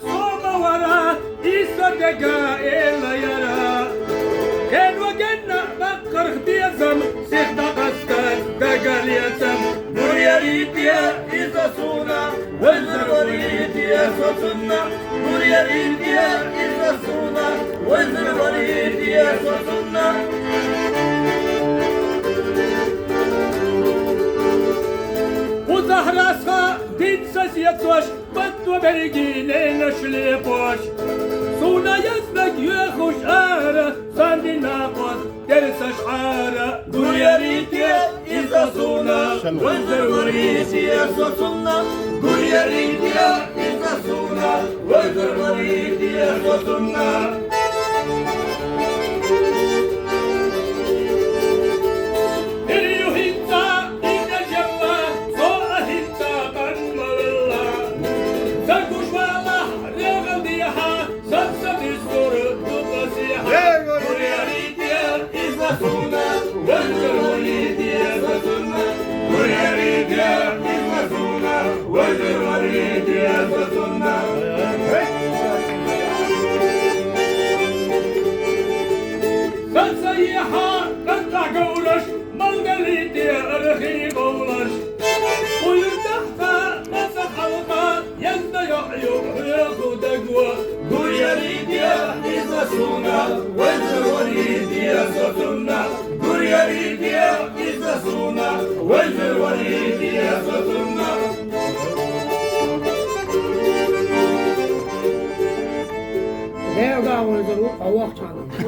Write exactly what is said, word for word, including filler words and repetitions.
Сомавара, Ӏийса дега элаяра. Хенва генна баккъарх безам, сихта къастар дага лецам. Гуръярите иза суна, везар варите соцунна. Гуръярите иза суна, везар варите соцунна. Узахрасха дин сасиятваш, батва берги лена шлепаш. Суна язнак юхуш ара, сандина кот, терсаш ара. Гуръярите иза суна, везар варите соцунна. Гуръярите иза суна, везар варите соцунна. Ирюхинца, Инна Жамма, со ахинца, Канмалла. Загушвала, Регалдиха, Сансадистур, Дубасиха. Гуръярите иза суна, везар варите соцунна. Гуръярите иза суна, везар варите соцунна. Сансайха, Кантагаураш, Малгалите архи бовлаш. Уйртахта, Маса халка, язда йоъ-йоъ худагва. Гуръярите иза суна, везар варите соцунна. Гуръярите иза суна, везар варите соцунна.